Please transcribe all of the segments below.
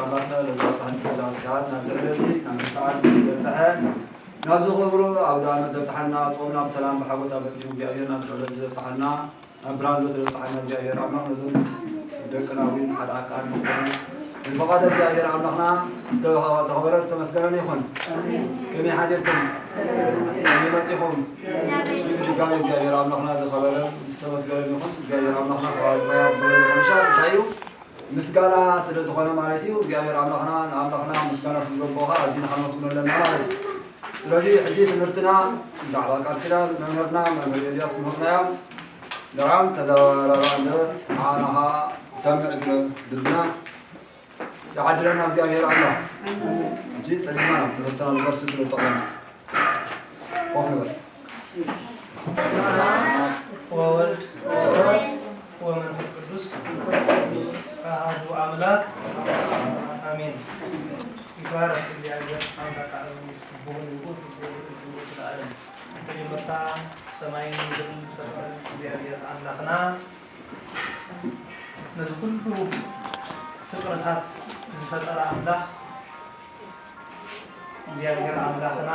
ናባትና ለዘብጽሐን ሰዓት ናብዚ ዕለት እዚ ናብዚ ሰዓት ዘብጽሐ ናብዚ ክብሩ ኣውደ ዓመት ዘብጽሓና ጾምና ብሰላም ብሓጎስ ኣፈጺሙ እግዚኣብሔር ናብዚ ዕለት ዘብጽሓና ናብ ብርሃን ዘብጽሓና እግዚኣብሔር ኣምላኽ ነዞም ደቅና እውን ሓደ ኣካል ንኾኑ ዝፈቐደ እግዚኣብሔር ኣምላኽና ዝተኸበረ ዝተመስገነን ይኹን። ከመይ ሓዲርኩም? ከመይ መጺኹም? ድጋሚ እግዚኣብሔር ኣምላኽና ዝኸበረ ዝተመስገነን ይኹን። እግዚኣብሔር ኣምላኽና ከባቢ ምሻ እንታይ እዩ? ምስጋና ስለ ዝኾነ ማለት እዩ። እግዚኣብሔር ኣምላኽና ንኣምላኽና ምስጋና ስለ ንገብሮ ከዓ ኣዚና ከነመስግኖ ኣለና ማለት እዩ። ስለዚ ሕጂ ትምህርትና ብዛዕባ ቃል ኪዳን መምህርና መምህር ኤልያስ ክምህሩና እዮም። ንዖም ተዘራራቢ ኣንደበት ንዓና ከዓ ሰምዕ ዝብል ልብና ይዓድለና እግዚኣብሔር ኣምላኽ። ሕጂ ጸሊምና ናብ ትምህርትና ንገርሱ ስለ ዝጠቕመና ኮፍ ንበል። ወወልድ ወመንፈስ ቅዱስ ኣሐዱ ኣምላክ ኣሜን። ይትባረክ እግዚኣብሔር ኣምላክ ዓለም ስቡሕ ንጉስ ስቡሕ ንጉስ ለዓለም። መጀመርታ ሰማይን ምድርን ዝፈጠረ እግዚኣብሔር ኣምላኽና ነዚ ኩሉ ፍጥረታት ዝፈጠረ ኣምላኽ እግዚኣብሔር ኣምላኽና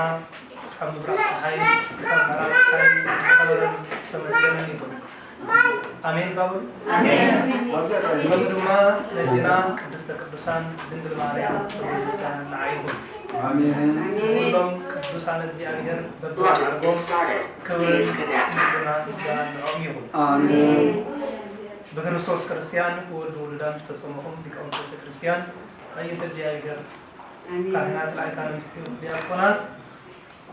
ካብ ምብራቕ ፀሓይ ክሳብ ምዕራብ ፀሓይ ዝኸበረን ዝተመስገነን ይኹን። ኣሜን ባብሉ። ኣሜን። ከምኡ ድማ ነዲና ቅድስተ ቅዱሳን ድንግል ማርያም ክብርን ምስጋናን ንዓ ይኹን። ኣሜን። ኩሎም ቅዱሳን እግዚኣብሔር በብማዕርጎም ክብርን ምስጋና ምስጋና ንዕኦም ይኹን። ኣሜን። ብክርስቶስ ክርስቲያን ብወልድ ውሉዳን ዝተሰመኹም ሊቃውንተ ቤተ ክርስቲያን ኣየንተ እግዚኣብሔር ኣሜን። ካህናት፣ ላይካነ ምስጢር፣ ዲያቆናት፣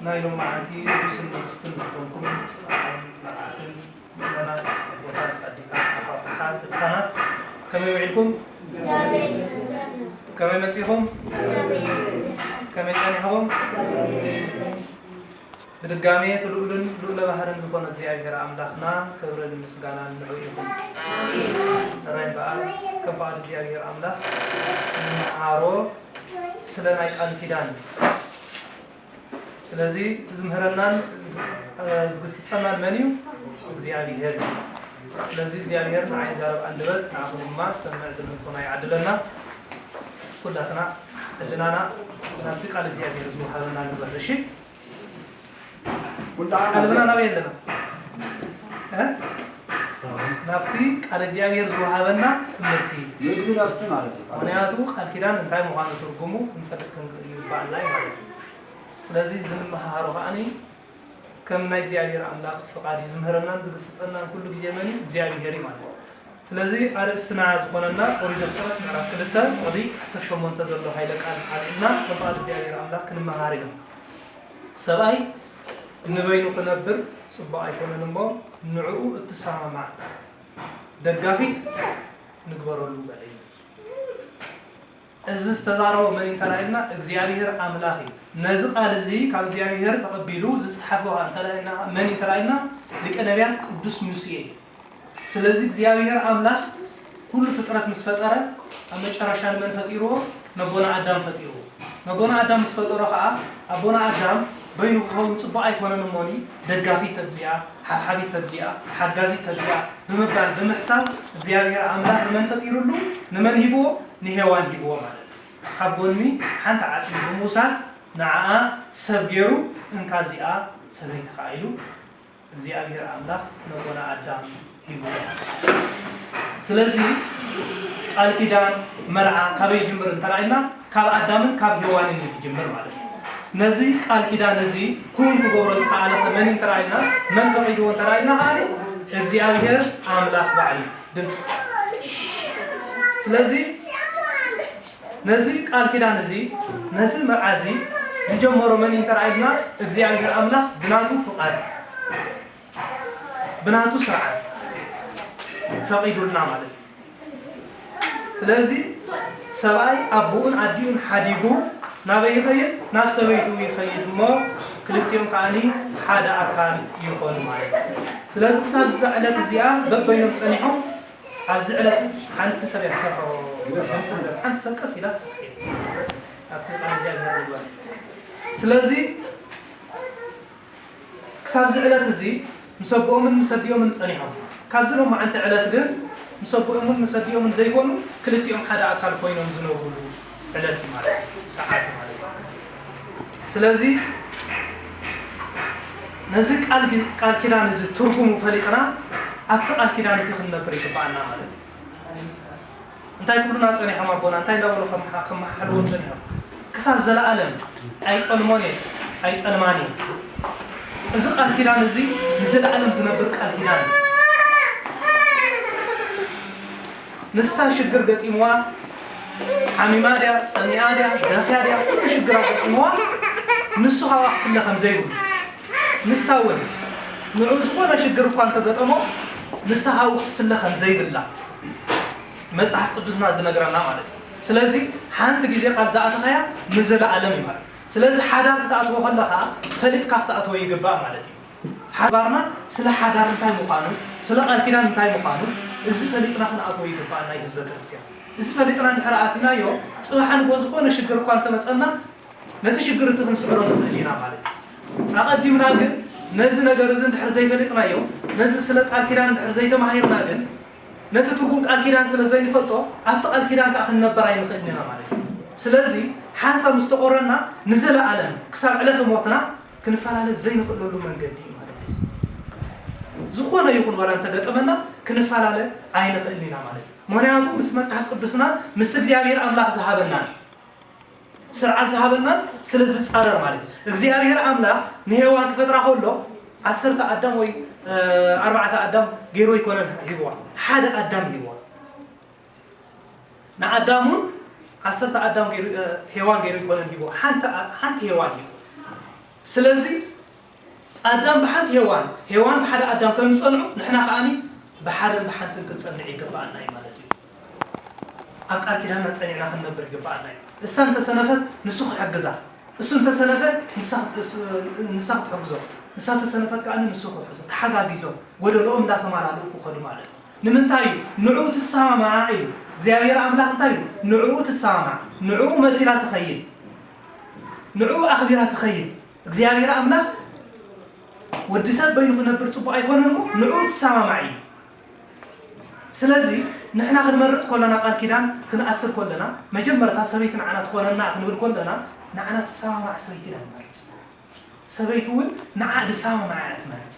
ናይ ሎማዓንቲ ንጉስን ንግስትን ዝኾንኩም መርዓትን ምእመናት፣ ኣቦታት፣ ኣዴታት፣ ኣሓት፣ ኣሓት፣ ህፃናት፣ ከመይ ውዒልኩም? ከመይ መፂኹም? ከመይ ፀኒሕኹም? ብድጋሜ እቲ ልኡልን ልኡለ ባህርን ዝኾነ እግዚኣብሔር ኣምላኽና ክብርን ምስጋናን ንዑ ይኹን። ጥራይ እምበኣር ከም ፍቓድ እግዚኣብሔር ኣምላኽ እንመሃሮ ስለ ናይ ቃል ኪዳን። ስለዚ እቲ ዝምህረናን፣ እ፣ ዝግስጸናን መን እዩ? እግዚኣብሔር እዩ። ስለዚ እግዚኣብሔር ንዓይ ዛረብ ኣንደበት ንዓኹም ድማ ሰምዕ ዝብል ልቦና ይዓድለና። ኩላትና ሕልናና ናብቲ ቃል እግዚኣብሔር ዝወሃበና ንግበር። እሺ? ኩላትና ቀልብና ናበይ ኣለና? እ? ናብቲ ቃል እግዚኣብሔር ዝወሃበና ትምህርቲ። ምግቢ ነፍሲ ማለት እዩ። ምኽንያቱ ቃል ኪዳን እንታይ ምዃኑ ትርጉሙ ክንፈልጥ ክንግ-፣ ይግባኣና እዩ ማለት እዩ። ስለዚ ዝንመሃሮ ከዓኒ ከም ናይ እግዚኣብሔር ኣምላኽ ፍቓድ እዩ ዝምህረናን ዝግስጸናን ኩሉ ግዜ መን እዩ? እግዚኣብሔር እዩ ማለት እዩ። ስለዚ ኣርእስትና ዝኾነና ኦሪት ዘፍጥረት ምዕራፍ ክልተ ቁጽሪ ዓሰርተ ሸሞንተ ዘሎ ሃይለ ቃል ኣልዒልና ከም ፍቓድ እግዚኣብሔር ኣምላኽ ክንመሃር ኢና። ሰብኣይ ንበይኑ ክነብር ጽቡቕ ኣይኮነን እሞ ንዕኡ እትሰማማዕ ደጋፊት ንግበረሉ በለ። እዚ ዝተዛረቦ መን እዩ እንተላኢልና እግዚኣብሔር ኣምላኽ እዩ። ነዚ ቃል እዚ ካብ እግዚኣብሔር ተቐቢሉ ዝጸሓፎ ከኣ እንተላኢልና መን እዩ እንተላኢልና ሊቀ ነቢያት ቅዱስ ሙሴ እዩ። ስለዚ እግዚኣብሔር ኣምላኽ ኩሉ ፍጥረት ምስ ፈጠረ ኣብ መጨረሻ ንመን ፈጢርዎ? ነቦና ኣዳም ፈጢርዎ። ነቦና ኣዳም ምስ ፈጠሮ ከኣ ኣቦና ኣዳም በይኑ ክኸውን ጽቡቕ ኣይኮነን እሞኒ ደጋፊት ተድልያ፣ ሓብሓቢት ተድልያ፣ ሓጋዚት ተድልያ ብምባል ብምሕሳብ እግዚኣብሔር ኣምላኽ ንመን ፈጢሩሉ? ንመን ሂብዎ? ንሄዋን ሂብዎ ማለት እዩ። ካብ ጎኒ ሓንቲ ዓጽሚ ብምውሳድ ንዓኣ ሰብ ገይሩ እንካ እዚኣ ሰበይቲ ከኣ ኢሉ እግዚኣብሔር ኣምላኽ ነቦና ኣዳም ሂብዎ። ስለዚ ቃል ኪዳን መርዓ ካበይ ይጅምር እንተራኢልና ካብ ኣዳምን ካብ ሄዋንን እዩ ዝጅምር ማለት እዩ። ነዚ ቃል ኪዳን እዚ ክውን ክገብሮ ዝኸኣለ ሰብ መን እዩ እንተራኢልና መን ፈቒድዎ እንተራኢልና ከኣ እግዚኣብሔር ኣምላኽ ባዕሉ እዩ። ድምፂ ስለዚ ነዚ ቃል ኪዳን እዚ ነዚ መርዓ እዚ ዝጀመሮ መን እዩ እንተራኢልና እግዚኣብሔር ኣምላኽ ብናቱ ፍቓድ ብናቱ ስርዓት ፈቒዱልና ማለት እዩ። ስለዚ ሰብኣይ ኣቦኡን ኣዲኡን ሓዲጉ ናበይ ይኸይድ? ናብ ሰበይቱ ይኸይድ እሞ ክልቲኦም ከዓኒ ሓደ ኣካል ይኾኑ ማለት እዩ። ስለዚ ክሳብ እዛ ዕለት እዚኣ በበይኖም ጸኒሖም ኣብዚ ዕለት ሓንቲ ሰብ እያ ትሰርሖ። ሓንቲ ሰብ ቀስ ኢላ ትሰርሕ እያ። ኣብቲ ቃል እግዚኣብሔር ንግበር። ስለዚ ክሳብ እዚ ዕለት እዚ ምስ ኣቦኦምን ምስ ኣዲኦምን ጸኒሖም። ካብዚ ሎማዓንቲ ዕለት ግን ምስ ኣቦኦምን ምስ ኣዲኦምን ዘይኮኑ ክልቲኦም ሓደ ኣካል ኮይኖም ዝነብሩሉ ዕለት ማለት እዩ፣ ሰዓት ማለት እዩ። ስለዚ ነዚ ቃል ኪ- ቃል ኪዳን እዚ ትርጉሙ ፈሊጥና ኣብቲ ቃል ኪዳን እቲ ክንነብር ይግባኣና ማለት እዩ። እንታይ ክብሉና ጸኒሖም ኣቦና? እንታይ እንዳበሉ ከመሓ- ከመሓልዎም ጸኒሖም? ክሳብ ዘለኣለም ኣይጠልሞን እየ ኣይጠልማን እየ። እዚ ቃል ኪዳን እዚ ንዘለኣለም ዝነብር ቃል ኪዳን እዩ። ንሳ ሽግር ገጢምዋ፣ ሓሚማ ድያ፣ ጸሚኣ ድያ፣ ደኽያ ድያ፣ ኩሉ ሽግራ ገጢምዋ፣ ንሱ ካብኣ ክፍለ ከም ዘይብሉ፣ ንሳ እውን ንዑ ዝኾነ ሽግር እኳ እንተገጠሞ፣ ንሳ ካብኡ ክትፍለ ከም ዘይብላ መጽሓፍ ቅዱስና ዝነግረና ማለት እዩ። ስለዚ ሓንቲ ግዜ ቃል ዝኣተኻያ ንዘለኣለም እዩ ማለት እዩ። ስለዚ ሓዳር ክትኣትዎ ከለኻ ፈሊጥካ ክትኣትዎ ይግባእ ማለት እዩ። ሓባርና ስለ ሓዳር እንታይ ምዃኑ፣ ስለ ቃል ኪዳን እንታይ ምዃኑ፣ እዚ ፈሊጥና ክንኣትዎ ይግባኣና እዩ ህዝበ ክርስቲያን። እዚ ፈሊጥና እንድሕር ኣቲናዮ፣ ጽባሕ ንግሆ ዝኾነ ሽግር እኳ እንተመጸና፣ ነቲ ሽግር እቲ ክንስዕሮ ንኽእል ኢና ማለት እዩ። ኣቐዲምና ግን ነዚ ነገር እዚ እንድሕር ዘይፈሊጥናዮ፣ ነዚ ስለ ቃል ኪዳን እንድሕር ዘይተማሂርና ግን፣ ነቲ ትርጉም ቃል ኪዳን ስለ ዘይንፈልጦ፣ ኣብቲ ቃል ኪዳን ከኣ ክንነበር ኣይንኽእልን ኢና ማለት እዩ። ስለዚ ሓንሳብ ምስ ተቖረና፣ ንዘለኣለም ክሳብ ዕለተ ሞትና ክንፈላለ ዘይንኽእለሉ መንገዲ እዩ ማለት እዩ። ዝኾነ ይኹን ዋላ እንተገጠመና ክንፈላለ ኣይንኽእልን ኢና ማለት እዩ። ምኽንያቱ ምስ መጽሓፍ ቅዱስናን ምስ እግዚኣብሔር ኣምላኽ ዝሃበናን ስርዓት ዝሃበናን ስለ ዝጻረር ማለት እዩ። እግዚኣብሔር ኣምላኽ ንሄዋን ክፈጥራ ከሎ ዓሰርተ ኣዳም ወይ ኣርባዕተ ኣዳም ገይሩ ኣይኮነን ሂብዋ፣ ሓደ ኣዳም ሂብዋ። ንኣዳም እውን ዓሰርተ ኣዳም ገይሩ ሄዋን ገይሩ ኣይኮነን ሂብዋ፣ ሓንቲ ሄዋን ሂብዋ። ስለዚ ኣዳም ብሓንቲ ሄዋን፣ ሄዋን ብሓደ ኣዳም ከም ዝጸንዑ ንሕና ከኣ ብሓደን ብሓንትን ክንጸንዕ ይግባኣና እዩ ማለት እዩ። ኣብ ቃል ኪዳንና ጸኒዕና ክንነብር ይግባኣና እዩ። እሳ እንተሰነፈት ንሱ ክሕግዛ፣ እሱ እንተሰነፈ ንሳ ክትሕግዞ፣ ንሳ እንተሰነፈት ከኣ ንሱ ክሕዞ፣ ተሓጋጊዞም ጎደሎኦም እንዳተማላልኡ ክኸዱ ማለት እዩ። ንምንታይ እዩ ንዕኡ ትሰማማዕ እዩ እግዚኣብሔር ኣምላኽ? እንታይ እዩ ንዕኡ ትሰማማዕ? ንዕኡ መሲላ ትኸይድ፣ ንዕኡ ኣኽቢራ ትኸይድ። እግዚኣብሔር ኣምላኽ ወዲ ሰብ በይኑ ክነብር ጽቡቕ ኣይኮነን እሞ ንዕኡ ትሰማማዕ እዩ። ስለዚ ንሕና ክንመርጽ ከለና፣ ቃል ኪዳን ክንኣስር ከለና፣ መጀመርታ ሰበይቲ ንዓና ትኾነና ክንብል ከለና፣ ንዓና ትሰማማዕ ሰበይቲ ኢና ንመርጽ። ሰበይቲ እውን ንዓ ዝሰማማዓ እያ ትመርጽ።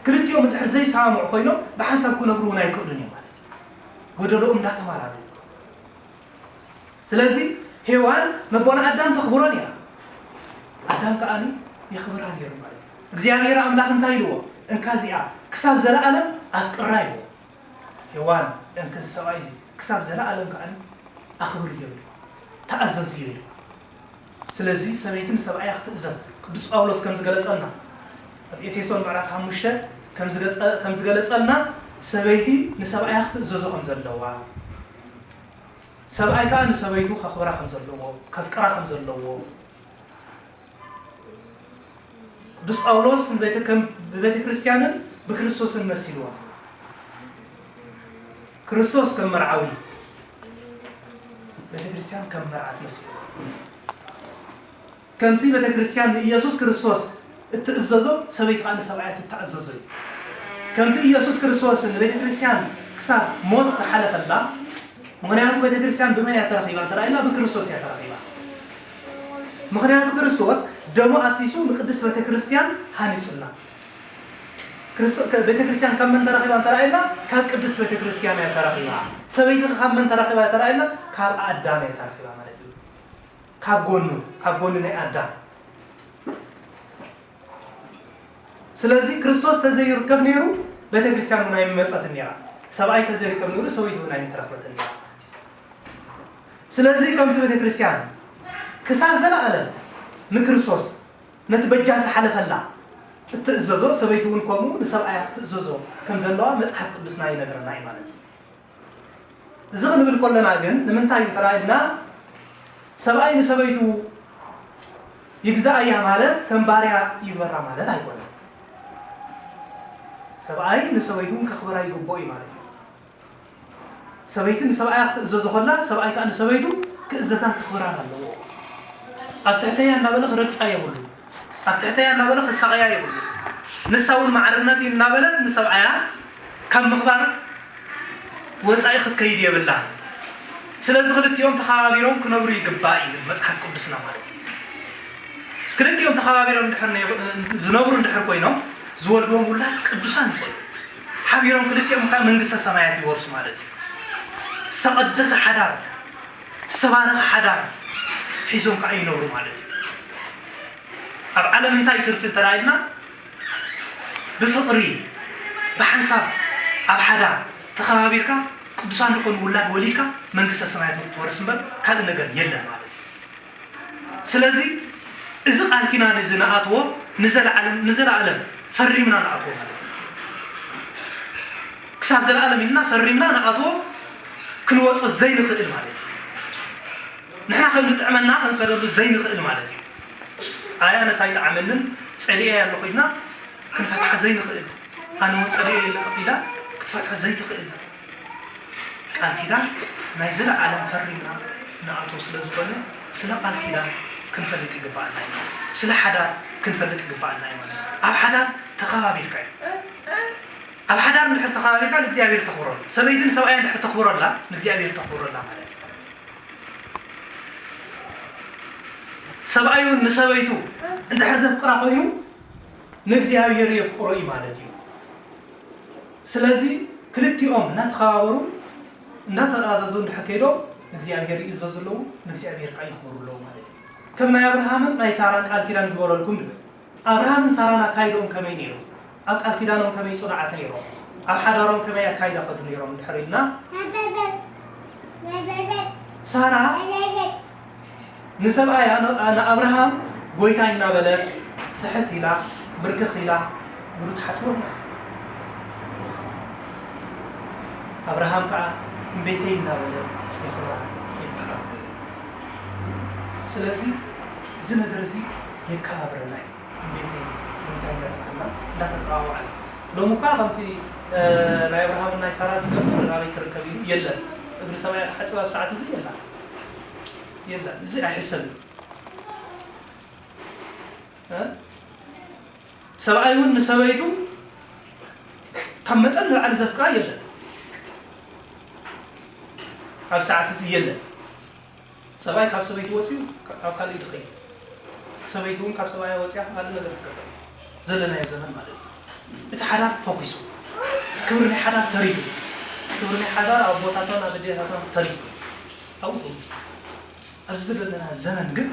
ክልቲኦም እንድሕር ዘይሰማምዑ ኮይኖም ብሓንሳብ ክነብሩ እውን ኣይክእሉን እዮም ማለት እዩ። ጎደሎኦም እንዳተማላሉ። ስለዚ ሄዋን ነቦና ኣዳም ተኽብሮ ነይራ፣ ኣዳም ከኣ የኽብራ ነይሩ ማለት እዩ። እግዚኣብሔር ኣምላኽ እንታይ ኢልዎ? እንካ እዚኣ ክሳብ ዘለኣለም ኣፍቅራ ኢልዎ። ሄዋን እንካ እዚ ሰብኣይ እዚ ክሳብ ዘለኣለም ከኣ ኣኽብርዮ ኢልዎ፣ ተኣዘዝዮ ኢልዎ። ስለዚ ሰበይቲ ንሰብኣያ ክትእዘዝ ቅዱስ ጳውሎስ ከም ዝገለጸልና ኣብ ኤፌሶን ምዕራፍ ሓሙሽተ ከም ዝገጸ- ከም ዝገለጸልና ሰበይቲ ንሰብኣያ ክትእዘዞ ከም ዘለዋ፣ ሰብኣይ ከኣ ንሰበይቱ ከኽብራ ከም ዘለዎ፣ ከፍቅራ ከም ዘለዎ ቅዱስ ጳውሎስ ንቤተ- ከም- ብቤተ ክርስቲያንን ብክርስቶስን መሲልዎ። ክርስቶስ ከም መርዓዊ፣ ቤተ ክርስቲያን ከም መርዓት መሲልዎ። ከምቲ ቤተ ክርስቲያን ንኢየሱስ ክርስቶስ እትእዘዞ፣ ሰበይቲ ከኣ ንሰብኣያ ትተኣዘዞ እዩ። ከምቲ ኢየሱስ ክርስቶስ ንቤተ ክርስቲያን ክሳብ ሞት ዝሓለፈላ፣ ምኽንያቱ ቤተ ክርስቲያን ብመን እያ ተረኺባ እንተ ኢልና፣ ብክርስቶስ እያ ተረኺባ። ምኽንያቱ ክርስቶስ ደሙ ኣፍሲሱ ንቅድስት ቤተ ክርስቲያን ሃኒጹላ። ክርስቶ- ከ- ቤተ ክርስቲያን ካብ መን ተረኺባ እንተ ኢልና፣ ካብ ቅድስት ቤተ ክርስቲያን እያ ተረኺባ። ሰበይቲ ካብ መን ተረኺባ እንተ ኢልና፣ ካብ ኣዳም እያ ተረኺባ ማለት እዩ። ካብ ጎኑ፣ ካብ ጎኑ ናይ ኣዳም። ስለዚ ክርስቶስ ተዘይርከብ ነይሩ፣ ቤተ ክርስቲያን እውን ኣይመጸትን ነይራ። ሰብኣይ ተዘይርከብ ነይሩ፣ ሰበይቲ እውን ኣይምተረኽበትን ነይራ። ስለዚ ከምቲ ቤተ ክርስቲያን ክሳብ ዘለኣለም ንክርስቶስ ነቲ በጃ ዝሓለፈላ እትእዘዞ፣ ሰበይቲ እውን ከምኡ ንሰብኣያ ክትእዘዞ ከም ዘለዋ መጽሓፍ ቅዱስና ይነግረና እዩ ማለት እዩ። እዚ ክንብል ከለና ግን ንምንታይ እዩ እንተ ኢልና፣ ሰብኣይ ንሰበይቱ ይግዛኣያ ማለት ከም ባርያ ይግበራ ማለት ኣይኮነን። ሰብኣይ ንሰበይቱ እውን ከኽብራ ይግብኦ እዩ ማለት እዩ። ሰበይቲ ንሰብኣያ ክትእዘዞ ከላ፣ ሰብኣይ ከኣ ንሰበይቱ ክእዘዛን ከኽብራን ኣለዎ። ኣብ ትሕተያ እናበለ ክረግጻ የብሉ። ኣብ ትሕተያ እናበለ ክሳቐያ የብሉ። ንሳ እውን ማዕርነት እዩ እናበለ ንሰብኣያ ካብ ምኽባር ወጻኢ ክትከይድ የብላን። ስለዚ ክልቲኦም ተኸባቢሮም ክነብሩ ይግባእ እዩ መጽሓፍ ቅዱስና ማለት እዩ። ክልቲኦም ተኸባቢሮም እንድሕር ነይ-፣ ዝነብሩ እንድሕር ኮይኖም ዝወልድዎም ውላድ ቅዱሳን ይኾኑ። ሓቢሮም ክልቲኦም ከዓ መንግስተ ሰማያት ይወርሱ ማለት እዩ። ዝተቐደሰ ሓዳር፣ ዝተባረኸ ሓዳር ሒዞም ከዓ ይነብሩ ማለት እዩ። ኣብ ዓለም እንታይ ትርፊ እንተ ኢልና፣ ብፍቕሪ፣ ብሓንሳብ፣ ኣብ ሓዳር ተኸባቢርካ ቅዱሳን ዝኾኑ ውላድ ወሊድካ መንግስተ ሰማያት ንክትወርስ እምበር ካልእ ነገር የለን ማለት እዩ። ስለዚ እዚ ቃል ኪዳን እዚ ንኣትዎ ንዘለዓለም፣ ንዘለዓለም ፈሪምና ንኣትዎ ማለት እዩ። ክሳብ ዘለዓለም ኢልና ፈሪምና ንኣትዎ፣ ክንወጾ ዘይንኽእል ማለት እዩ። ንሕና ከም ዝጥዕመና ክንከደሉ ዘይንኽእል ማለት እዩ። ኣይ ኣነስ ኣይጠዓመንን ጸሊኤ ኣለኹ ኢልና ክንፈትሓ ዘይንኽእል፣ ኣነ እውን ጸሊኤ ኢላ ኢላ ክትፈትሖ ዘይትኽእል ቃል ኪዳን ናይ ዘለዓለም ፈሪምና ንኣትዎ ስለ ዝኾነ፣ ስለ ቃል ኪዳን ክንፈልጥ ይግባኣና እዩ። ስለ ሓዳር ክንፈልጥ ይግባኣና እዩ ማለት እዩ። ኣብ ሓዳር ተኸባቢርካ እዩ። ኣብ ሓዳር እንድሕር ተኸባቢርካ ንእግዚኣብሔር ተኽብረሉ። ሰበይቲ ንሰብኣያ እንድሕር ተኽብረላ ንእግዚኣብሔር ተኽብረላ ማለት እዩ። ሰብኣይ እውን ንሰበይቱ እንድሕር ዘፍቅራ ኮይኑ ንእግዚኣብሔር የፍቅሮ እዩ ማለት እዩ። ስለዚ ክልቲኦም እናተኸባበሩ እናተኣዛዘዙ እንድሕር ከይዶም ንእግዚኣብሔር ይእዘዙ ኣለዉ፣ ንእግዚኣብሔር ከዓ የኽብሩ ኣለዉ ማለት እዩ። ከም ናይ ኣብርሃምን ናይ ሳራን ቃል ኪዳን ግበረልኩም ንብል። ኣብርሃምን ሳራን ኣካይዶም ከመይ ነይሩ? ኣብ ቃል ኪዳኖም ከመይ ጽኑዓት ነይሮም? ኣብ ሓዳሮም ከመይ ኣካይዳ ከዱ ነይሮም እንድሕር ኢልና፣ ሳራ ንሰብኣያ ን-፣ ንኣብርሃም ጎይታይ እናበለት ትሕት ኢላ ብርክኽ ኢላ እግሩ ትሓጽቦ ነይራ። ኣብርሃም ከዓ እምቤተይ እናበለ የኽብራ የፍቅራ። ስለዚ እዚ ነገር እዚ የከባብረና እዩ። እምቤተይ ጎይታይ እናተባህልና እንዳተጸዋወዕና። ሎሚ እኳ ከምቲ፣ እ፣ ናይ ኣብርሃምን ናይ ሳራን ትገብር ኣበይ ትርከብ ኢሉ የለን። እግሪ ሰብኣያ ትሓጽብ ኣብ ሰዓት እዚ የላ። የለን። እዚ ኣይሕሰብን። እ? ሰብኣይ እውን ንሰበይቱ ካብ መጠን ንላዕሊ ዘፍቅራ የለን። ኣብ ሰዓት እዚ የለን። ሰብኣይ ካብ ሰበይቲ ወፂኡ ካብ ካልእ ይድኸይ። ሰበይቲ እውን ካብ ሰብኣያ ወፂኣ ካልእ ነገር ትገብር። ዘለናዮ ዘመን ማለት እዩ። እቲ ሓዳር ፈኺሱ። ክብሪ ናይ ሓዳር ተሪፉ። ክብሪ ናይ ሓዳር ኣብ ኣቦታትና ኣብ ኣዴታትና ተሪፉ። ኣብኡ ተሪፉ። ኣብዚ ዘለና ዘመን ግን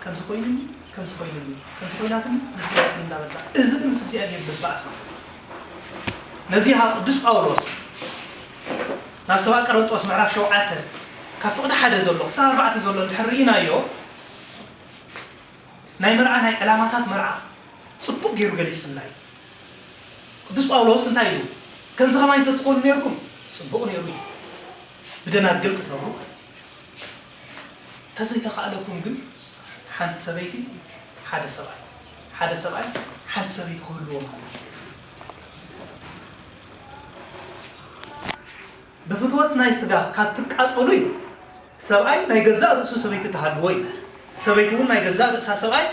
ከምዚ ኮይኑኒ፣ ከምዚ ኮይኑኒ፣ ከምዚ ኮይናትኒ፣ ከምዚ ኮይናትኒ እንዳበልና፣ እዚ ግን ምስ እግዚኣብሔር ምባኣስ ማለት እዩ። ነዚ ከዓ ቅዱስ ጳውሎስ ናብ ሰብዓ ቀረንጦስ ምዕራፍ ሸውዓተ ካብ ፍቕዲ ሓደ ዘሎ ክሳብ ኣርባዕተ ዘሎ እንድሕር ርኢናዮ፣ ናይ መርዓ ናይ ዕላማታት መርዓ ጽቡቕ ገይሩ ገሊጽልና እዩ። ቅዱስ ጳውሎስ እንታይ ኢሉ? ከምዚ ከማይ እንተትኾኑ ነይርኩም ጽቡቕ ነይሩ እዩ። ብደናግል ክትነብሩ ማለት እዩ። እንተዘይተኻእለኩም ግን ሓንቲ ሰበይቲ ሓደ ሰብኣይ፣ ሓደ ሰብኣይ ሓንቲ ሰበይቲ ክህልዎ ማለት እዩ። ብፍትወት ናይ ስጋ ካብ ትቃጸሉ እዩ። ሰብኣይ ናይ ገዛእ ርእሱ ሰበይቲ ትሃልዎ እዩ። ሰበይቲ እውን ናይ ገዛእ ርእሳ ሰብኣይ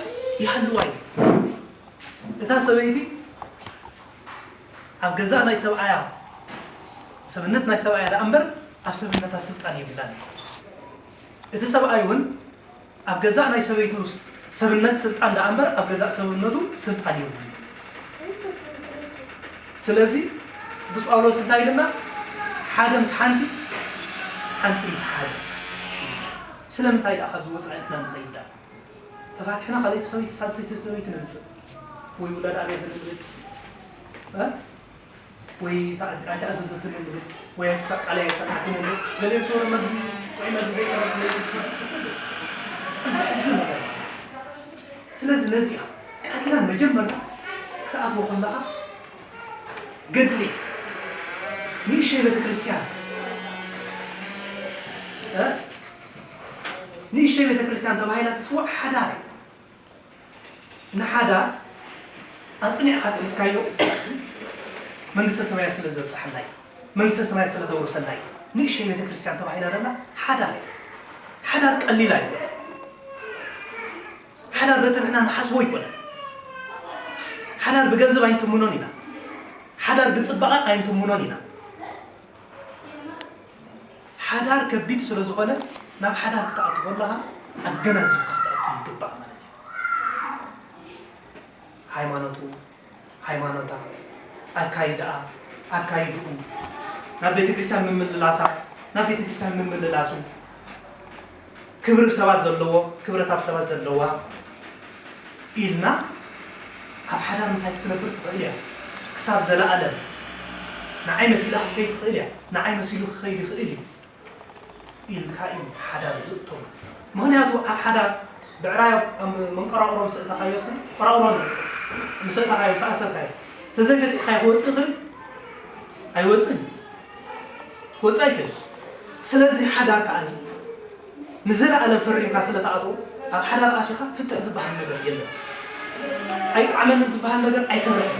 ይሃልዋ እዩ። እታ ሰበይቲ ኣብ ገዛእ ናይ ሰብኣያ፣ ሰብነት ናይ ሰብኣያ ደኣ እምበር ኣብ ሰብነታ ስልጣን የብላን እዩ። እቲ ሰብኣይ እውን ኣብ ገዛእ ናይ ሰበይቱ ሰብነት ስልጣን ደኣ እምበር ኣብ ገዛእ ሰብነቱ ስልጣን የብሉን። ስለዚ ቅዱስ ጳውሎስ እንታይ ኢልና? ሓደ ምስ ሓንቲ፣ ሓንቲ ምስ ሓደ። ስለምንታይ ደኣ ካብዚ ወፃኢ ኢልና ንኸይድ ደኣ? ተፋቲሕና ካልኣይቲ ሰበይቲ፣ ሳልሰይቲ ሰበይቲ ነምፅእ? ወይ ውላድ ኣብያተ ንልእክ? እ? ወይ ተኣዝ-፣ ኣይተኣዘዘትን ንብል፣ ወይ ኣይትሰ-፣ ቃለይ ኣይሰምዓትን ንብል። ገለ ሰው መግቢ፣ ጥዑይ መግቢ ዘይቀረበ፣ እዚ ሕዝን ነገር። ስለዚ ነዚኣ ቃል ኪዳን መጀመርታ ክትኣትዎ ከለኻ ገድሊ ንእሽተይ ቤተክርስትያን፣ እ? ንእሽተይ ቤተክርስትያን ተባሂላ ትጽዋዕ ሓዳር እዩ። ንሓዳር ኣጽኒዕካ ተሒዝካዮ መንግስተ ሰማያት ስለ ዘብጽሓልና እዩ። መንግስተ ሰማያት ስለ ዘውርሰና እዩ። ንእሽተይ ቤተክርስትያን ተባሂላ ዘላ ሓዳር እያ። ሓዳር ቀሊል ኣይኮነን። ሓዳር በቲ ንሕና ንሓስቦ ኣይኮነን። ሓዳር ብገንዘብ ኣይንትምኖን ኢና። ሓዳር ብጽባቐ ኣይንትምኖን ኢና። ሓዳር ከቢድ ስለ ዝኾነ ናብ ሓዳር ክትኣቱ ከለኻ ኣገናዚብካ ክትኣቱ ይግባእ ማለት እዩ። ሃይማኖቱ፣ ሃይማኖታ፣ ኣካይዳኣ፣ ኣካይድኡ፣ ናብ ቤተ ክርስቲያን ምምልላሳ፣ ናብ ቤተ ክርስቲያን ምምልላሱ፣ ክብሪ ሰባት ዘለዎ፣ ክብረት ኣብ ሰባት ዘለዋ ኢልና ኣብ ሓዳር ምሳይ ክትነብር ትኽእል እያ። ክሳብ ዘለኣለም ንዓይ መሲላ ክትከይድ ትኽእል እያ። ንዓይ መሲሉ ክኸይድ ይኽእል እዩ። ኢልካ እዩ ሓዳር ዝእቶ። ምኽንያቱ ኣብ ሓዳር ብዕራይ ኣብ መንቀራቕሮ ምስ እተኻዮስ ቆራቕሮ ምስ እተኻዮ ምስ ኣሰርካዮ ተዘይፈጢርካዮ ክወፅእ ይኽእል ኣይወፅእን ክወፅእ ኣይክእል። ስለዚ ሓዳር ከኣ ንዘለኣለም ፈሪምካ ስለ ተኣቶ ኣብ ሓዳር ኣቲኻ ፍትሕ ዝበሃል ነገር የለን። ኣይጠዓመንን ዝበሃል ነገር ኣይሰርሕን።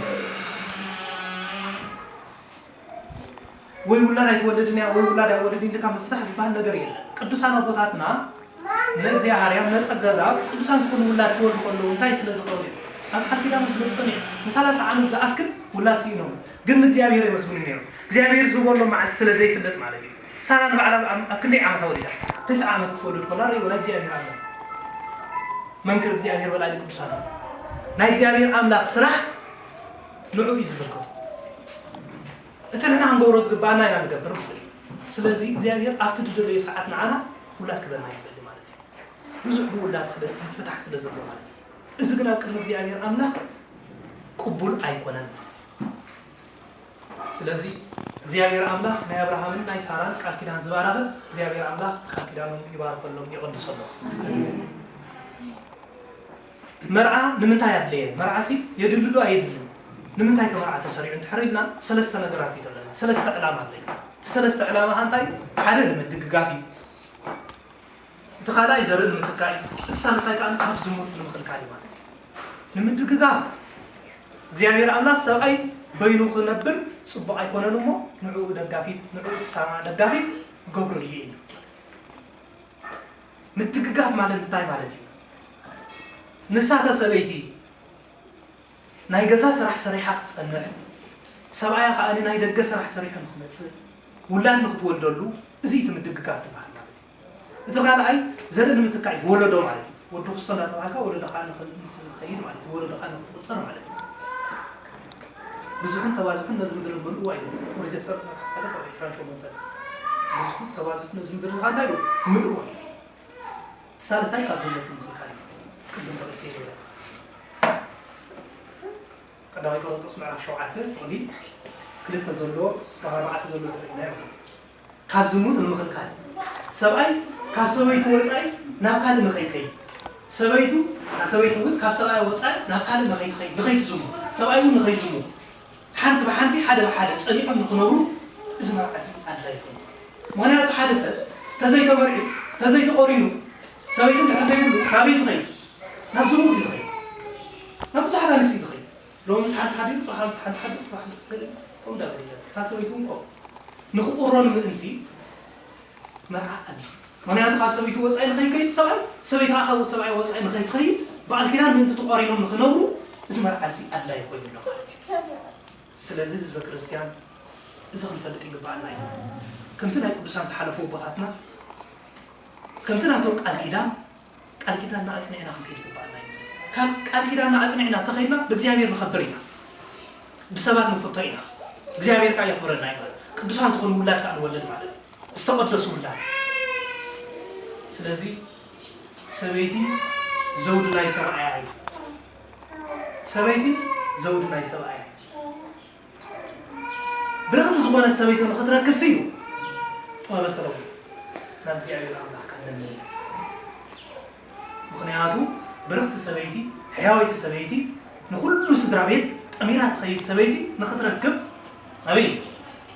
ወይ ውላድ ኣይትወልድን እያ ወይ ውላድ ኣይወልድን ኢልካ ምፍታሕ ዝበሃል ነገር የለን። ቅዱሳን ኣቦታትና እነ እግዚኣብሔር ያም ነጸ ገዛ ቅዱሳን ዝኾኑ ውላድ ክወልዱ ከለዉ እንታይ ስለ ዝኸብሩ እዮም? ኣብ ቃል ኪዳኑ ስለ ዝጸንዑ እዮም። ንሰላሳ ዓመት ዝኣክል ውላድ ስኢኖም ግን ንእግዚኣብሔር የመስግኑ ነይሮም። እግዚኣብሔር ዝህበሎም መዓልቲ ስለ ዘይፍለጥ ማለት እዩ። ሳራ ንባዕላ ኣብ ኣብ ክንደይ ዓመታ ወሊዳ? ተስዓ ዓመት ክትወልድ ከላ ርእይዎ ናይ እግዚኣብሔር ኣምላኽ። መንክር እግዚኣብሔር በላዕሊ ቅዱሳን። ናይ እግዚኣብሔር ኣምላኽ ስራሕ ንዑ እዩ ዝምልከቶ። እቲ ንሕና ክንገብሮ ዝግባኣና ኢና ንገብር ማለት እዩ። ስለዚ እግዚኣብሔር ኣብቲ ዝደለዮ ሰዓት ንዓና ውላድ ክበና ይኽእል ማለት እዩ። ብዙሕ ብውላድ ስለ ምፍታሕ ስለ ዘሎ ማለት እዩ። እዚ ግን ኣብ ቅድሚ እግዚኣብሔር ኣምላኽ ቅቡል ኣይኮነን። ስለዚ እግዚኣብሔር ኣምላኽ ናይ ኣብርሃምን ናይ ሳራን ቃል ኪዳን ዝባረኸ እግዚኣብሔር ኣምላኽ ቃል ኪዳኖም ይባርኸሎም የቐድሰሎም። መርዓ ንምንታይ ኣድለየ? መርዓሲ የድሊ ዶ ኣየድልን? ንምንታይ ከ መርዓ ተሰሪዑ እንድሕር ኢልና ሰለስተ ነገራት እዩ ዘለና። ሰለስተ ዕላማ ኣለዩ። እቲ ሰለስተ ዕላማ ከ እንታይ? ሓደ ንምድግጋፍ እዩ። እቲ ካልኣይ ዘርኢ ንምትካእ እዩ። እቲ ሳልሳይ ከዓ ካብ ዝሙት ንምኽልካል እዩ ማለት እዩ። ንምድግጋፍ እግዚኣብሔር ኣምላኽ ሰብኣይ በይኑ ክነብር ጽቡቕ ኣይኮነን እሞ ንዕኡ ደጋፊት ንዕኡ ትሰማዕ ደጋፊት ክገብረሉ እዩ። ምትግጋፍ ማለት እንታይ ማለት እዩ? ንሳ እታ ሰበይቲ ናይ ገዛ ስራሕ ሰሪሓ ክትጸንዕ፣ ሰብኣያ ከኣ ናይ ደገ ስራሕ ሰሪሑ ንክመጽእ፣ ውላድ ንክትወልደሉ፣ እዚ እዩ እቲ ምድግጋፍ ዝበሃል ማለት እዩ። እቲ ካልኣይ ዘርኢ ንምትካእ እዩ፣ ወለዶ ማለት እዩ። ወዲ ክስቶ እንዳተባሃልካ ወለዶ ከዓ ንክ- ንክኸይድ ማለት እዩ፣ ወለዶ ከዓ ንክቁጸር ማለት እዩ። ብዝሑን ተባዝሑን ነዚ ምድሪ ምልእዋ እዩ። ኦሪት ዘፍጥረት ምዕራፍ ሓደ ቁጽሪ ዕስራን ሸሞንተን። ብዝሑን ተባዝሑን ነዚ ምድሪ ከዓ እንታይ እዩ? ምልእዋ እዩ። እቲ ሳልሳይ ካብ ዝሙት ምኽልካል እዩ። ቅድም ተረሲዑ ይብለ። ቀዳማይ ቆሮንቶስ ምዕራፍ ሸውዓተ ፍቕዲ ክልተ ዘሎ፣ ስጋብ ኣርባዕተ ዘሎ ተርእይና እዩ። ካብ ዝሙት ንምኽልካል ሰብኣይ ካብ ሰበይቱ ወጻኢ ናብ ካልእ ንኸይከይድ፣ ሰበይቱ፣ ሰበይቲ እውን ካብ ሰብኣይ ወጻኢ ናብ ካልእ ንኸይትኸይድ፣ ንኸይትዝሙ፣ ሰብኣይ እውን ንኸይዝሙ፣ ሓንቲ ብሓንቲ ሓደ ብሓደ ጸኒዖም ንኽነብሩ እዚ መርዓ እዚ ኣድላይ ኮይኑ። ምኽንያቱ ሓደ ሰብ ተዘይተመርዒ፣ ተዘይተቖሪኑ፣ ሰበይቲ እንድሕር ዘይብሉ ናበይ ዝኸይድ? ናብ ዝሙት እዩ ዝኸይድ። ናብ ብዙሓት ኣንስቲ እዩ ዝኸይድ። ሎሚ ምስ ሓንቲ ሓዲሩ፣ ጽባሕ ምስ ሓንቲ ሓዲሩ፣ ጽባሕ ምስ ሓንቲ ከምኡ እንዳበለ ይኸይድ። እታ ሰበይቲ እውን ከምኡ። ንኽቑረኑ ምእንቲ መርዓ ኣድልዩ። ምኽንያቱ ካብ ሰበይቱ ወጻኢ ንኸይከይድ ሰብኣይ፣ ሰበይቲ ከዓ ካብ ሰብኣይ ወጻኢ ንኸይትኸይድ ብኣል ኪዳን ምእንቲ ተቋሪኖም ንኽነብሩ እዚ መርዓ እዚ ኣድላይ ኮይኑ ኣሎ ማለት እዩ። ስለዚ ህዝበ ክርስቲያን እዚ ክንፈልጥ ይግባኣና እዩ። ከምቲ ናይ ቅዱሳን ዝሓለፉ ኣቦታትና ከምቲ ናቶም ቃል ኪዳን ቃል ኪዳንና ኣጽኒዕና ክንከይድ ይግባኣና እዩ። ካብ ቃል ኪዳንና ኣጽኒዕና ተኸይድና ብእግዚኣብሔር ንኸብር ኢና፣ ብሰባት ንፍቶ ኢና፣ እግዚኣብሔር ከዓ የኽብረና እዩ ማለት ቅዱሳን ዝኾኑ ውላድ ከዓ ንወልድ ማለት እዩ። ዝተቐደሱ ውላድ። ስለዚ ሰበይቲ ዘውዲ ናይ ሰብኣያ እዩ። ሰበይቲ ዘውዲ ናይ ሰብኣያ እዩ። ብርኽቲ ዝኾነት ሰበይቲ ንኽትረክብ ስዩ ጥበበ ሰሎሞን ናብ እግዚኣብሔር ኣምላኽካ ለምን። ምኽንያቱ ብርኽቲ ሰበይቲ፣ ሕያወይቲ ሰበይቲ፣ ንኹሉ ስድራ ቤት ጠሚራ ትኸይድ ሰበይቲ ንኽትረክብ ኣበይ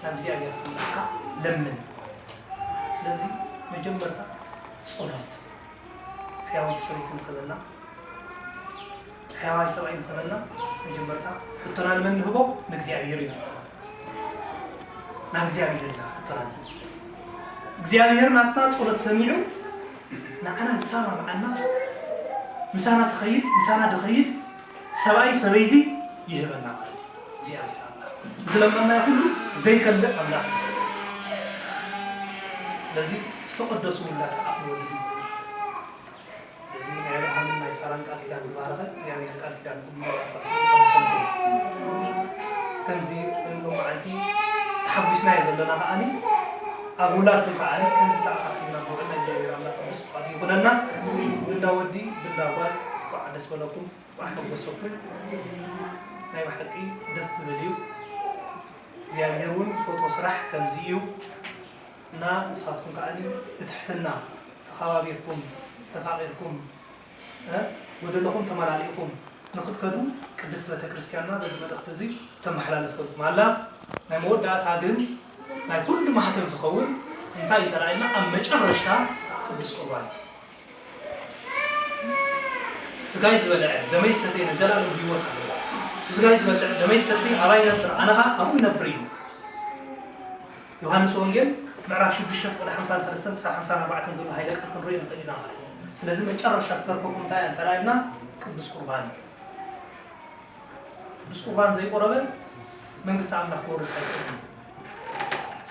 ናብ እግዚኣብሔር ኣምላኽካ ለምን። ስለዚ መጀመርታ ጸሎት ሕያወይቲ ሰበይቲ ንኽበላ ሕያዋይ ሰብኣይ ንኽበላ መጀመርታ ሕቶና ንመን ንህቦ? ንእግዚኣብሔር ኢና። ናብ እግዚኣብሔር ኢና ሕቶና ንህብ። እግዚኣብሔር ናትና ጸሎት ሰሚዑ ንዓና ዝሰማምዓና ምሳና ትኸይድ ምሳና ድኸይድ ሰብኣይ ሰበይቲ ይህበና ማለት እዩ። እግዚኣብሔር ኣምላኽ ዝለመናዮ ኩሉ ዘይከልእ ኣምላኽ እዩ። ስለዚ ዝተቐደሱ ውላድ ክኣኽሉ ወሊዱ። ስለዚ ናይ ኣብርሃምን ናይ ሳራን ቃል ኪዳን ዝባረኸ እግዚኣብሔር ቃል ኪዳንኩም ይባርኽ። ከምዚ ሎማዓንቲ ተሓጒስናዮ ዘለና ከዓኒ ኣብ ውላድኩም ከዓኒ ከምዚ ተኣኻኺብና ንውዕል ናይ እግዚኣብሔር ኣምላኽ ቅዱስ ፍቓዱ ይኹነልና። ብንዳ ወዲ ብንዳ ጓል እንኳዕ ደስ በለኩም። ኣሕጎሰኩም። ናይ ብሓቂ ደስ ትብል እዩ። እግዚኣብሔር እውን ዝፈትዎ ስራሕ ከምዚ እዩ እና ንስኻትኩም ከዓ ብትሕትና ተኸባቢርኩም ተፋቒርኩም እ ጎደለኹም ተመላሊእኩም ንክትከዱ ቅድስት ቤተክርስትያንና በዚ መልእኽቲ እዚ ተመሓላልፈልኩም ኣላ። ናይ መወዳእታ ግን ናይ ኩሉ ማህተም ዝኸውን እንታይ እዩ ተራእየና? ኣብ መጨረሽታ ቅዱስ ቁርባን ስጋይ ዝበልዐ ደመይ ዝሰተየ ንዘላለም ህይወት ኣለዎ። እቲ ስጋይ ዝበልዐ ደመይ ዝሰተየ ኣባይ ይነብር፣ ኣነ ኸዓ ኣብኡ ይነብር እዩ። ዮሃንስ ወንጌል ምዕራፍ ሽዱሽተ ፍቕዲ ሓምሳን ሰለስተን ክሳብ ሓምሳን ኣርባዕተን ዘሎ ሃይለ ቃል ክንሪኦ ንኽእል ኢና ማለት እዩ። ስለዚ መጨረሻ ትተርፈኩም እንታይ እያ እንተ ኢልና ቅዱስ ቁርባን እዩ። ቅዱስ ቁርባን ዘይቆረበ መንግስቲ ኣምላኽ ክወርስ ኣይክእልን።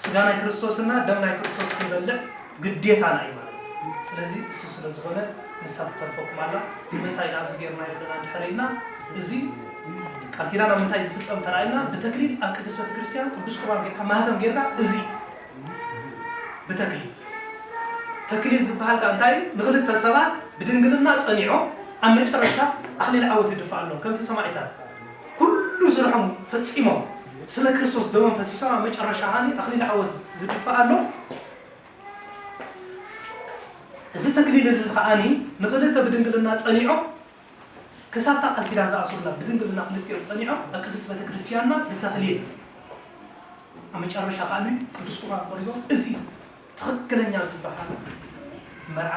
ስጋ ናይ ክርስቶስና ደም ናይ ክርስቶስ ክንበልዕ ግዴታና እዩ ማለት እዩ። ስለዚ እሱ ስለ ዝኾነ ንሳ ትተርፈኩም ኣላ። ንምንታይ ኢና ኣብዚ ጌርና ዘለና እንድሕር ኢልና እዚ ቃል ኪዳን ኣብ ምንታይ ዝፍጸም ተራእይና ብተክሊል ኣብ ቅድስት ቤተክርስትያን ቅዱስ ቁርባን ጌርካ ማህተም ጌርካ እዚ ብተክሊል ተክሊል ዝበሃል ከኣ እንታይ እዩ? ንክልተ ሰባት ብድንግልና ጸኒዖም ኣብ መጨረሻ ኣኽሊል ዓወት ይድፋኣሎም ከምቲ ሰማዒታት ኩሉ ስርሖም ፈጺሞም ስለ ክርስቶስ ደሞም ፈሲሶም ኣብ መጨረሻ ከዓኒ ኣኽሊል ዓወት ዝድፋኣሎም እዚ ተክሊል እዚ ከዓኒ ንክልተ ብድንግልና ጸኒዖም ክሳብታ ቃል ኪዳን ዝኣስሩላ ብድንግልና ክልቲኦም ጸኒዖም ኣብ ቅድስት ቤተክርስትያንና ብተክሊል ኣብ መጨረሻ ከዓኒ ቅዱስ ቁርባን ቆሪቦም እዚ ትኽክለኛ ዝበሃል መርዓ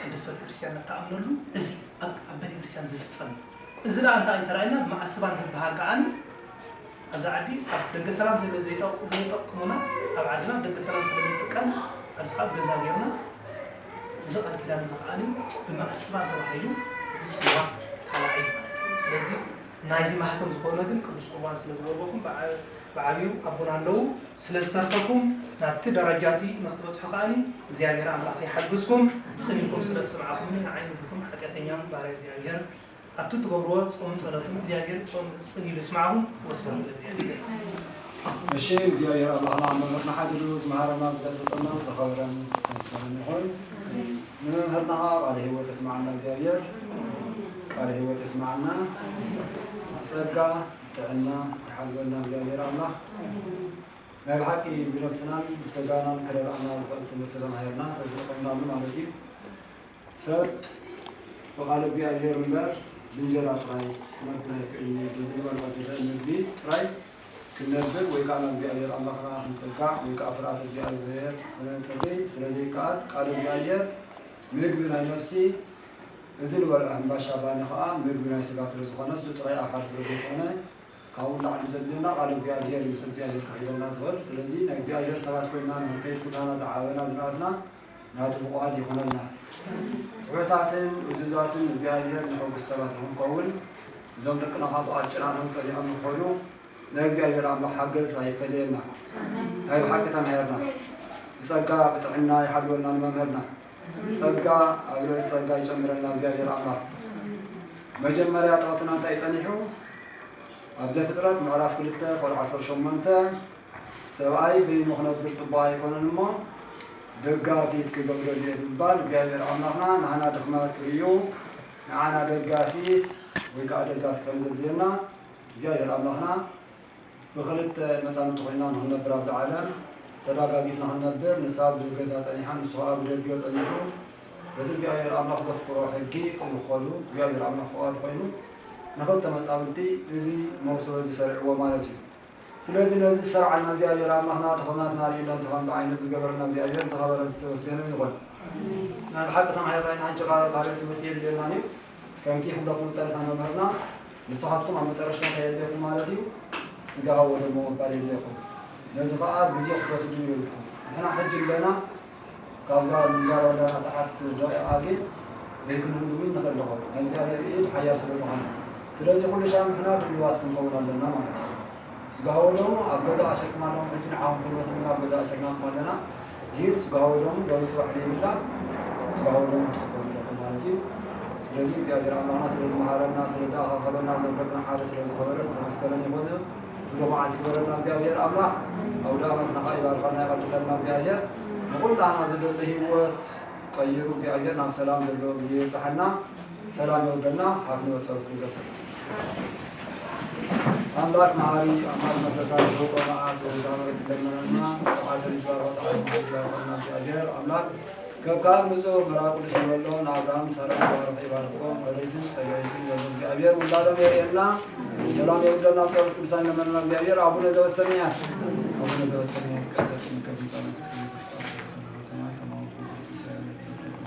ቅድስት ቤተክርስትያን እትኣምነሉ እዚ ኣብ ኣብ ቤተክርስትያን ዝፍጸም እዩ። እዚ ደኣ እንታይ እዩ ተራእየና? መዓስባን ዝበሃል ከዓኒ ኣብዚ ዓዲ ኣብ ደገ ሰላም ስለ ዘይጠ- ዘይጠቅሙና ኣብ ዓድና ኣብ ደገ ሰላም ስለ ዘይጥቀም ኣብዚ ካብ ገዛ ጌርና እዚ ቃል ኪዳን እዚ ከዓኒ ብመዓስባን ተባሂሉ ዝፅዋዕ ካልኣይ ማለት እዩ። ስለዚ ናይዚ ማህተም ዝኾነ ግን ቅዱስ ቁርባን ስለ ዝወርበኩም ብዓ- ብዓብዩ ኣቦና ኣለዉ ስለ ዝተርፈኩም ናብቲ ደረጃ እቲ ንክትበፅሑ ከዓኒ እግዚኣብሔር ኣምላኽ ይሓግዝኩም። ፅን ኢልኩም ስለ ዝሰማዕኩምኒ ንዓይ ንድኹም ሓጢኣተኛን ባርያ እግዚኣብሔር ኣብቲ ትገብርዎ ጾምን ጸሎትን እግዚኣብሔር ጾም ጽን ኢሉ ይስማዕኹም። ወስብሐት ለእግዚኣብሔር። እሺ እግዚኣብሔር ኣምላኽና መምህርና ሓዲሩ ዝመሃረና ዝገሰጸና ዝተኸበረን ዝተመስገነን ይኹን። ንመምህርና ከዓ ቃለ ህይወት የስማዓልና እግዚኣብሔር። ቃለ ህይወት የስማዓልና። ጸጋ ጥዕና ይሓልወልና እግዚኣብሔር ኣምላኽ። ናይ ብሓቂ ብነብስናን ብሰጋናን ክረድኣና ዝኽእል ትምህርቲ ተማሂርና ተዝልቐምናሉ ማለት እዩ። ሰብ ብቃል እግዚኣብሔር እምበር ብእንጀራ ጥራይ ክነብር ኣይክእልን እዩ። በዚ ንበልዖ ዝኽእል ምግቢ ጥራይ ክንነብር ወይ ከዓ ናብ እግዚኣብሔር ኣምላኽና ክንጸጋዕ ወይ ከዓ ፍርሃት እግዚኣብሔር ክነጥሪ ስለ ዘይከኣል ቃል እግዚኣብሔር ምግቢ ናይ ነፍሲ እዚ ንበልዖ ሕምባሻ ባኒ ከዓ ምግቢ ናይ ስጋ ስለ ዝኾነ እሱ ጥራይ ኣውሓድ ስለ ዘይኮነ ካብኡ ንላዕሊ ዘድልየና ቃል እግዚኣብሔር እዩ፣ ምስ እግዚኣብሔር ክሕይለና ዝኽእል። ስለዚ ናይ እግዚኣብሔር ሰባት ኮይንና ንኽንከይድ ኩላና ዝዓበና ዝነኣስና ናቱ ፍቓድ ይኹነልና። ትሑታትን እዙዛትን እግዚኣብሔር ነሐጉስ ሰባት ንኽንከውን እዞም ደቅና ካብ ኣጭናኖም ጸኒዖም ንኽኸዱ ናይ እግዚኣብሔር ኣምላኽ ሓገዝ ኣይፈለየና። ናይ ብሓቂ ተማሂርና። ብጸጋ ብጥዕና ይሓልወልና ንመምህርና። ጸጋ ኣብ ልዕሊ ጸጋ ይጨምረልና እግዚኣብሔር ኣምላኽ። መጀመርያ ጥቕስና እንታይ ጸኒሑ? ኣብ ዘፍጥረት ምዕራፍ ክልተ ቁጽሪ ዓሰርተ ሸሞንተ ሰብኣይ በይኑ ክነብር ጽቡቕ ኣይኮነን እሞ ደጋፊት ክገብረሉ እየ ብምባል እግዚኣብሔር ኣምላኽና ንዓና ድኽመት ርእዩ ንዓና ደጋፊት ወይ ከዓ ደጋፊ ከም ዘድልየና እግዚኣብሔር ኣምላኽና ብኽልተ መጻምድቲ ኮይና ንኽንነብር ኣብዚ ዓለም ተዳጋጊፍና ክንነብር፣ ንሳ ኣብ ገዛ ጸኒሓ፣ ንሱ ኸኣ ብደገ ጸኒሑ፣ በቲ እግዚኣብሔር ኣምላኽ ዘፍቅሮ ሕጊ ክልኸዱ እግዚኣብሔር ኣምላኽ ፍቓዱ ኮይኑ፣ ንኽልተ መጻምድቲ እዚ መውስቦ እዚ ሰሪዕዎ ማለት እዩ። ስለዚ ነዚ ዝሰርዓልና እግዚኣብሔር ኣምላኽና፣ ድኽመትና ርእዩ ነዚ ከምዚ ዓይነት ዝገበረልና እግዚኣብሔር ዝኸበረን ዝተመስገነን ይኹን። ናይ ብሓቂ ተማሂርና ኢና፣ ሕጂ ኻልእ ትምህርቲ የድልየናን እዩ። ከምቲ ክብለኩም ዝጸንሐ መምህርና፣ ንስኻትኩም ኣብ መጠረሽታ እንታይ የድልየኩም ማለት እዩ? ስጋሁ ወደሙ ምቕባል የድልየኩም። ነዚ ኸኣ ግዜ ክትወስዱ ይብልኩም። ንሕና ሕጂ ኣለና፣ ካብዛ ንዛረብ ኣለና ሰዓት ደቂቓ ግን ዘይክንህሉ እውን ንኽእል ንኸውን። ናይ እግዚኣብሔር ኢድ ሓያል ስለ ዝኾነ። ስለዚ ኩሉ ሻዕ ንሕና ድልዋት ክንከውን ኣለና ማለት እዩ። ስጋሁ ወደሙ ኣብ ገዛ ኣሲርኩም ኣለኹም፣ ሕጂ ንዓኹም ክንወስድ ኢና ኣብ ገዛ ኣሲርናኩም ኣለና። ይህብ ስጋዊ ደሙ በብጽባሕ ዘይብላ ስጋዊ ደሙ ክትቅበሉ ኣለኩም ማለት እዩ። ስለዚ እግዚኣብሔር ኣምላኽና ስለ ዝመሃረና፣ ስለ ዝኣኻኸበና፣ ዘምረግና ሓደ ስለ ዝኸበረ ዝተመስገነ ይኹን። ብደሙ ዓት ይግበረልና እግዚኣብሔር ኣምላኽ። ኣውደ ኣመትና ኸዓ ይባርኸልና ይቐድሰልና እግዚኣብሔር። ንኹላህና ዘደሎ ህይወት ቀይሩ እግዚኣብሔር ናብ ሰላም ዘለዎ ግዜ የብጽሓና። ሰላም የውርደልና። ሓፍ ንበል ጸሎት ንገብር። ኣምላኽ መሓሪ፣ ኣምላኽ መሰሳሪ፣ ዘውቆ መዓት ወዛመረ ትለመነና፣ ጸዓተ ንዝባር ወጸዓት መዓት ይባርኸና እግዚኣብሔር ኣምላኽ። ከካብ ንጹር መራ ቅዱስ ይበሎ ንኣብርሃም ሳራ ይባርኽ ይባርኽዎም ፈሪትን ጸጋይትን ዘሎ እግዚኣብሔር ውላዶም የርእየና። ሰላም የውርደልና። ጸሎት ቅዱሳን ለመነና እግዚኣብሔር። ኣቡነ ዘበሰማያት፣ ኣቡነ ዘበሰማያት፣ ይትቀደስ ስምከ ትምጻእ መንግስትከ ወይኩን ፈቃድከ በከመ በሰማይ ከማሁ በምድር።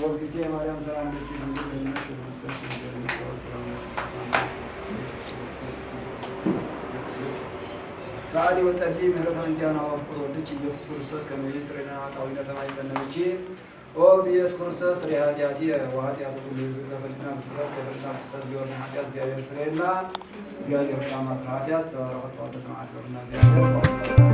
ወእግዝእትየ ማርያም ሰላም ለኪ ድንግል በሊናኪ ወበስጋኪ ድንግል በሊናኪ ሰላም ለኪ። ሰዓሊ ወጸሊ ምህረተ እንቲያና ወፍቅር ወልድኪ ኢየሱስ ክርስቶስ ከመ ይስረይ ለነ ኃጣውኢነ ተማይጸነ ብኪ። ኦ እግዚእ ኢየሱስ ክርስቶስ ስሬ ኃጢአትየ ወኃጢአተ ኩሉ ሕዝብ። ከፈልና ብትኩረት ከፈልና ብስፍረት ዝገበርና ኃጢአት እግዚኣብሔር ስረየልና። እግዚኣብሔር ፍታ ማስረ ኃጢአት ዝተባረኸ ዝተቀደሰ መዓት ይበልና እግዚኣብሔር።